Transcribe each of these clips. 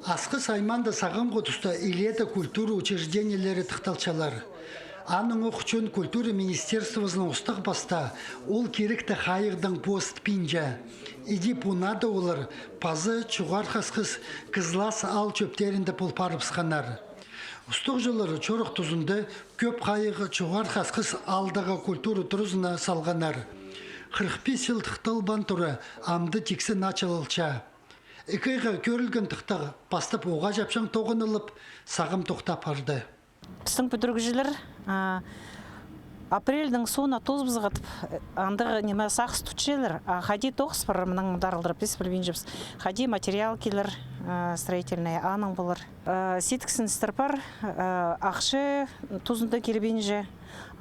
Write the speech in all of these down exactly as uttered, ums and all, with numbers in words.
Асхыс аймаанда сағамғы туста илееде культура учреждениелері тыхталчалар. Аның ох чон культура министерствозының устағ-пастаа ол киректі хайығдаң позытпинча. Иди пу нада олар паза Чоғархы Асхыс, Кызлас аал чӧптерінде пол парыбысханнар. Устағҷылар чорых тузында кӧп хайығ Чоғархы Асхыс аалдағы культура туразына салғаннар. Хырых пис чыл тыхталбаан тура амды тиксі началалча. Ікі айға кӧрілген тыхтағ пастап уғаа чапчаң тоғынылып, сағам тохтап парды. Пістің пӱдірігҷілер, а, апрельдің соонаң тоозыбызарға тіп, андағ ниме сағыс тутчалар, а хайди тоғыс парар, мынаң мындағ алғыр піс пілбинчебіс. Хайди материал килер, а, строительный, аның полар. А, сидіксіністер пар, а, ахча тузында килбинче,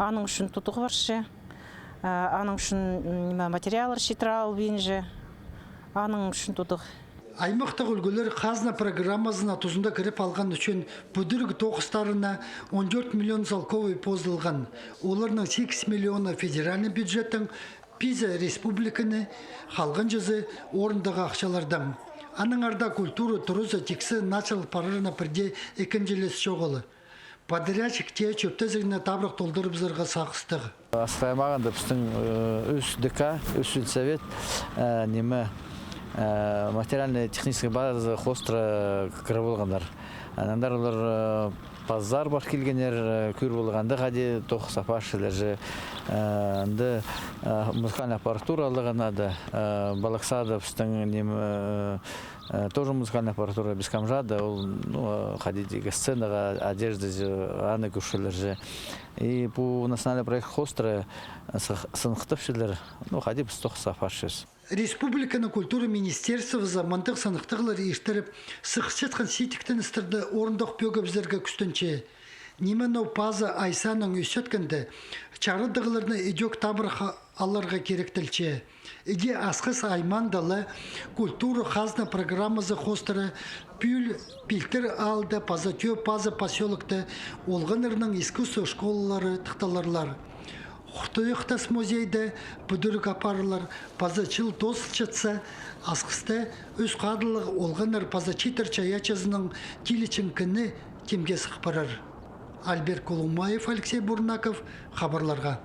аның ӱчӱн тудығ парча. А, аның ӱчӱн, м, ниме, материаллар читіре албинча, аның ӱчӱн тудығ. Аймахтағ ӱлгӱлер хазна программазына тузында кіріп алған ӱчӱн пӱдіріг тоғыстарына он тӧрт миллион салковай позылған. Оларның сигіс миллионы федеральный бюджеттең, пизі республиканы, халғанҷызы орындағы ахчалардаң. Аннаңар даа культура туразы тиксі начал парарына пірдее ікінҷілес чоғыл. Подрядчик тее чӧптезігні табырах толдырыбызарға сағыстығ. Асхыс аймағында пістің, э, ӱс ДК, ӱс сельсовет, э, ниме, э, материально-технический база хоостыра кіріп алғаннар. Анаңар олар, э, пазар пар килгеннер, э, кӧр полғанда хайди тоғыс апарчалар же, э, анда, э, музыкальная аппаратура аларға нада, э, Балахсада пістің ниме, э, Э, тоже музыкальная аппаратура, Бескамжада, ол, ну, а, хайди дее сценаға, одежда же, аны кӧрчелер же. И пу национальный проект хоостыра сых-, сыныхтапчалар, ну, хайди піс тоғыс апарчабыс. Республиканың культура министерствозы мындағ сыныхтағлар иртіріп, сыхчатхан сидіктеністерні орындох пӧгібізерге кӱстенче. Ниме ноо паза ай санын ӧсчеткенде, чарыдығларны идӧк табырах аларға киректелче. Иди Асхыс аймаанда ла культура хазна программазы хоостыра пӱӱл Пилтір аалда паза Тӧӧ Паза посёлокта олғаннарның искусство школалары тыхталарлар. Хуртуях тас музейде пӱдіріг апарылар, паза чыл тоозылчатса, Асхыста ӱс хадылығ олғаннар паза чииттер чайаачызының тилічең кіні тимге сых парар. Альберт Кулумаев, Алексей Бурнаков, хабарларға.